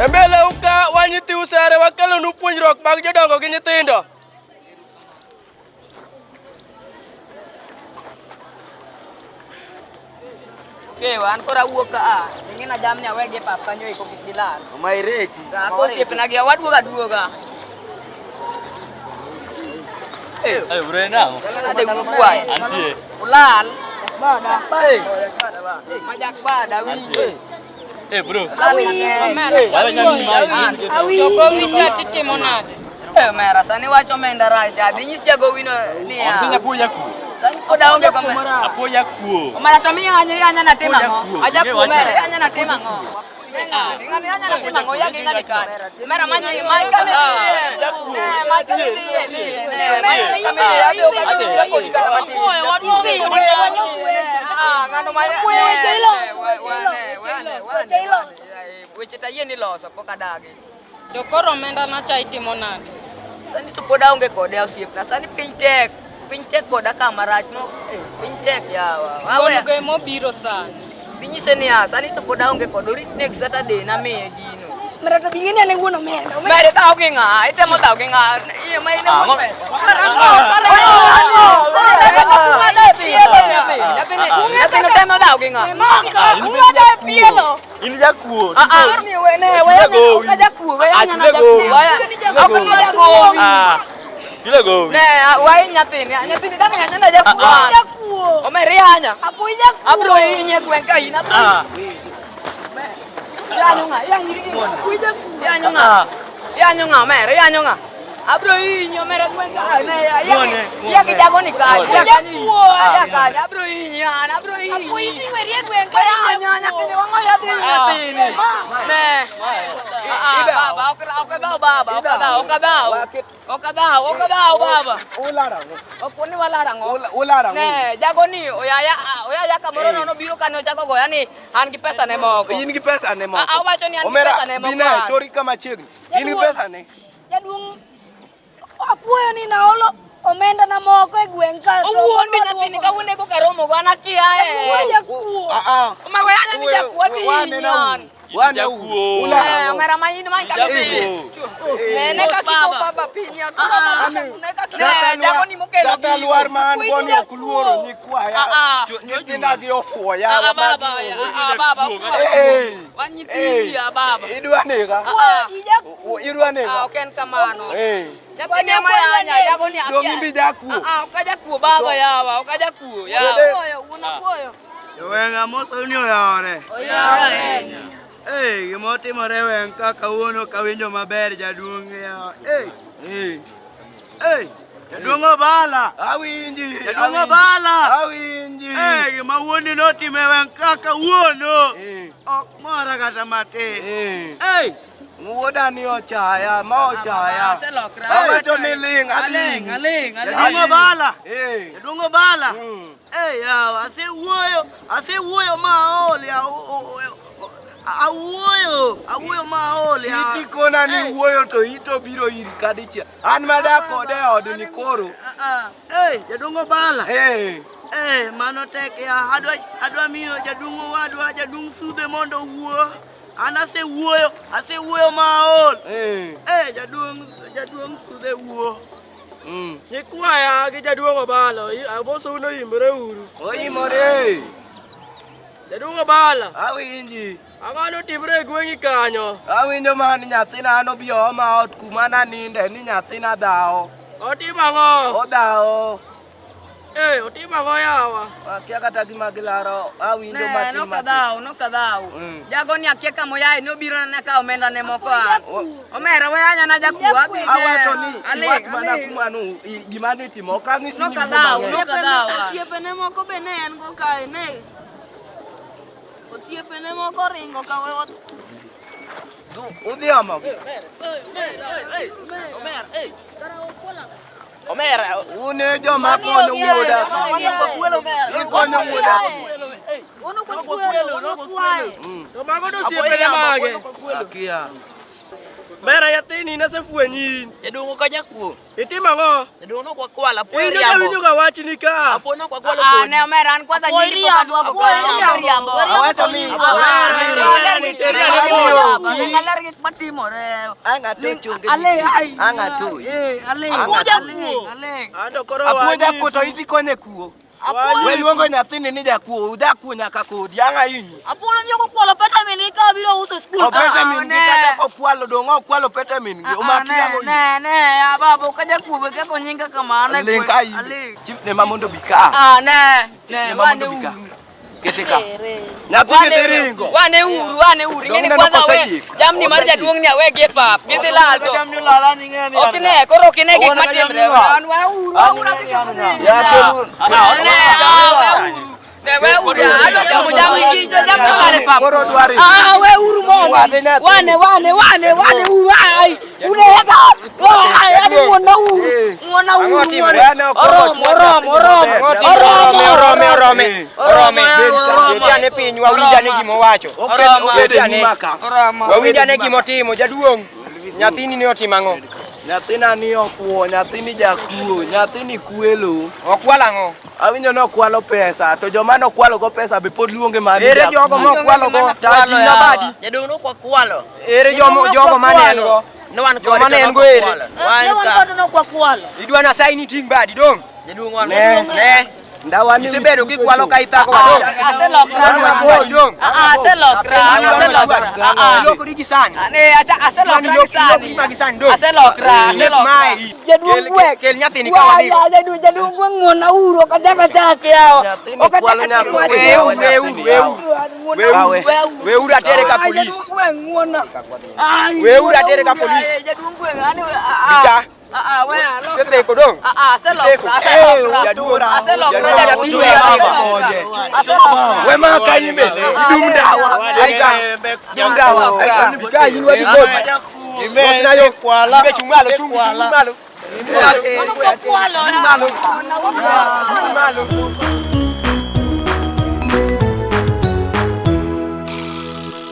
E mbele u ka wan nyithi Usere wakelonu puonjruok mag jodongo gi nyithindo. Kewa, an koro awuok ka a, ing'ina jamni awegi e pap kanyo eko kik gilal. Omaireti. Sa ko osiepena gi waduogo aduoga. Eh, bre nang'o? Nade wuok Antie. Ulal. Bada. Majak bada winjo. Eh, bro. Ulal mang'eny. Wala nyami mai. Jogowi cha titimo nade? Eh, omera, sani wacho omenda rach. Adhi nyis jagowino niya. Sani apoya kuo. Sani pod aonge go omera. Apoya kuo. Omera to miyo anya anya natimo ang'o? Apoya kuo. Aja kuo omera, Ing'e anya natimo ang'o? Ng'ani anya natimo ang'o? Yagi ng'ani kanye? Omera manyi mai kame dhiye. Ne, mai kame dhiye, dhiye. Ne, mai kame dhiye. Adhi ok adhi biro kodi kata matin. Ah, ng'ano ma Apuoyo weche iloso, weche iloso, weche iloso. Weche tayie ni loso pok adagi. To koro omenda na cha itimo nade? Sani to pod aonge kode osiepna. Sani piny tek. Piny tek koda kama rach mo. Eh, piny tek yawa. Waweya. Wuon go emobiro sani. Binyise niya, sani to pod aonge kode. Orit next Saturday namiye gino. Mera to bing'e ni an e wuon omenda. Omenda Mere dhaw gi ng'a? Itemo dhaw gi ng'a? Iye ma in e wuon pesa. Kara ang'o? Kara ang'o? Nyathini temo dhaw gi ng'a? maka, ung'ado e pielo. In jakuo. Ah, ah. Ne, weya Gowi. ok ajakuo, weya Ah, nyana chule jakuo, gowi. weya- Chule ok gowi. ajagowi. Ah. Chule gowi. Ne, wainy nyathini, nyathini dang' nyana jakuo. Ah, ah. Jakuo. Omera ihanya. Apuoyo jakuo. Abro hinyi e gweng' ka in, abro Ah. Iyanyo ng'a? Iyanyo ng'a? Apuoyo jakuo. Iyanyo ng'a? Iyanyo ng'a omera? Iyanyo ng'a? Abro hinyi omera e gweng' ka. Ne, Ng'uone, ng'uone. iya gi jago ni kanyo. Iya kanyo. Jakuo. Iya kanyo. Abro hinyi an, abro hinyi. Apuoyo idhi weri e gweng' ka Oya anya nyathini, wang'o yadhi nyathini. Ne. Ah, ah, baba, ok ok adhaw baba, ok adhaw, ok adhaw. Ok adhaw, ok adhaw baba. Ularo ang'o? Ok ni walaro ang'o? Ularo ang'o? Ne, jago ni oyaya oyaya kamoro nono biro kane ochako goya ni an gi pesa ne moko. In gi pesa ne moko. Ah, awacho ni an gi Omera, pesa ne moko. bine, an. chori kama chiegni. In gi Jaduong'. pesa ne? Jaduong' apuoyo ni naolo omenda na moko e gweng' ka. to Owuondi ok nyathini odwoko. kawuono eko karomo go an akia Apuoyo e. jakuo. Ah, ah. Ma we anya ni jakuo adhi Wanena hinyi an. uru. Wane uru. Jakuo. Ularo Eh, ang'o? omera ma in ma Jakuo. Ne ka kiko baba piny Kata Ne, jago ni mokelo Kata gigo. lwar ma an go ni ok luoro nyikwaya. Ah, ah. Nyithinda gi ofuwo Ah, yawa. ah, baba, ah, ah, baba. Eh, Wan nyithindi ya baba. Idwa nega. Ah, ah. Ijakuo. Idwa Ah, nega. ok en kamano. Eh. Nyathini ema yanya, jago ni Dong' imbi jakuo. Ah, ah, ok ajakuo baba yawa, ok ajakuo yawa. Apuoyo, wuon apuoyo. Joweng' amosou ni oyawore. Oyawore. Eh, gima otimore e weng' ka kawuono ok awinjo maber jaduong' yawa. Eh, Eh. eh, jaduong' Obala. Awinji. Jaduong' awinji. Obala. Awinji. Eh, gima wuondi notimo e weng' ka kawuono. Eh. Ok mora kata matin. Eh. Eh, Wuoda ni ochaya, ma ochaya. Aselokra. Awacho ni ling', adhi. Aling', aling', aling'. jaduong' Obala. Eh. Jaduong' Obala. Mm. Eh, yawa, asewuoyo, asewuoyo ma aol ya. Awuoyo, awuoyo ma aol ya. Iti kona ni Eh. wuoyo to ito biro iri kadichiel. An madak kode e odni koro. Eh, jaduong' Obala. Eh. Eh, mano tek ya. Adwa adwa miyo jaduong' owadwa, jaduong' Sudhe mondo owuo. An asewuoyo, asewuoyo ma aol. Eh. Eh, jaduong' jaduong' Sudhe wuo. Mm. Nyikwaya gi jaduong' Obalo, amosou noimore uru. Oimore. Jaduong' Obala, Awinji. ang'o notimore e gweng'i kanyo? Awinjo man nyathina nobi ooma ot kuma naninde ni nyathina dhawo. Otimo ang'o? Odhawo. Eh, otimo ang'o yawa? Akia kata gima gilaro. Awinjo Ne, matin nok matin. adhaw, nok adhaw. Mm. Jago ni akia kama oyae, nobiro na kawo omenda ne moko an. Omera we anya na jakuo, adhi ne. Awacho ni Aling', iwach mana aling'. kuma no gima nitimo. Ok ang'isi Nok ni wuo adhaw, mang'eny. nok adhaw. an. Osiepene moko be ne en go kae ne. Osiepene moko ringo ka we Udhi omogi. Omera, Un e joma konyo wuoda ka. Ikonyo wuoda ka. To mago to osiepene mage? Akia. Mera nyathini nasefwenyi in. Jaduong' ok ajakuo. Itimo ang'o? Jaduong' nok wakwalo, apuoyo Injo riambo. jawinjo ga wachni ka. Apuoyo nok wakwalo Ah, kodi. ne omera an kwanza Apuoyo nyingi pok riambo, aduogo apuoyo ka. riambo. Riambo. Awacho ni Aler gik aler gik matimore. Ang'ato chonge. Ale ai. Ang'ato. Eh, ale. Apuoyo Ale, ale. Ando koro Apuo jakuo wanyisu. to idhi konye kuo. We luongo nyathini ni jakuo, ujakuo nyaka kodi, ang' ahinyi. Apuoyo nyoko kwalo peta min ka biro uso e skul. Opete Ah, min gi ne. kata kokwalo dong' okwalo pete min gi, omaki ang'o in. Ne, ne, ah, baba ok ajakuo be ketho nyinga kamano e Ling gweng'. ka in. Ale. Chief ne ma mondo bi ka. Ah, ne, Ne ne, ma wane mondo bi ka. uru. Kete ka. Nyathini dhi ringo. Wane uru, wane uru. Ing'eni Dong' neno kwanza we koseyik. jamni mar Oseyik. jaduong' ni awegi e pap. Gidhi lal to. Jamni olala ni ng'e ni. Ok ine, koro ok ine gik matimre. Wan we uru, we uru. Ya kelu. Ne, ah, we uru. Ne, we uru. Adwa chamo jamni gi jamni olal e pap. Koro dwari. Ah, we uru mondi. Wane nyathini. Wane, wane, wane, wane uru. Ai, unega. Ai, ani wuona uru. Wuona uru. Wane ok Oromo, ochwa oromo, nyathini oromo. maber. Oromo, Orome, orome, Eh. orome. Oromo. Beti ane piny wawinj ane gima owacho. Oket obed Beti e ane. nyima ka. Wawinj ane gima otimo jaduong'. Nyathini ne otimo ang'o? Nyathina ni okuo, nyathini jakuo, nyathini kwelo. Okwalo ang'o? Awinjo ni okwalo pesa, to joma nokwalo go pesa be pod luonge mana ni Ere jakuo. jogo mokwalo go? Ting'na badi. Jaduong' nok wakwalo. Ere jogo mane en go? Ne wan Joma kode ne to en nok go ere? wakwalo. Ne Wan wan ka. kod nok wakwalo. Idwa na saini ting' badi dong'. Jaduong' wan. Ne, ne. Ndawa ni Isebedo kikwalo ka ithako wa dong'. Aselokra. Badi dong'. Ah, aselokra, an aselokra. Ah, ah. Ilokori gi sani. Ne, aselokra gi sani. Ilokri ma gi sani dong'. Aselokra, aselokra. Mae. Jaduong' gweng'. Kel nyathini ka wadhigo. Waya, jaduong' jaduong' gweng' ng'wona uru, ok achak achak yawa. Nyathini Ok achak kwalo achak nyako wach. Weuru, weuru, weuru. Kawe. Weuru atere ka Ah, polis. jaduong' gweng' ng'wona. Ai, Weuru atere ka polis. Ai, jaduong' gweng', ani ah, ah. Bika. Ah, ah, we alokra. Isetheko dong'. Ah, ah, aselokra, Eh, aselokra. otura. Aselokra, Jaduong' jaduong' otura gweng'. baba konje. Aselokra. We ma ka imbe, idum ndawa. Aika. Dum ndawa. Aika. Bika in wadhi kodi. Mosna yo. Ibe chung' malo, chung' chung' malo. Nok wakwalo. Malo.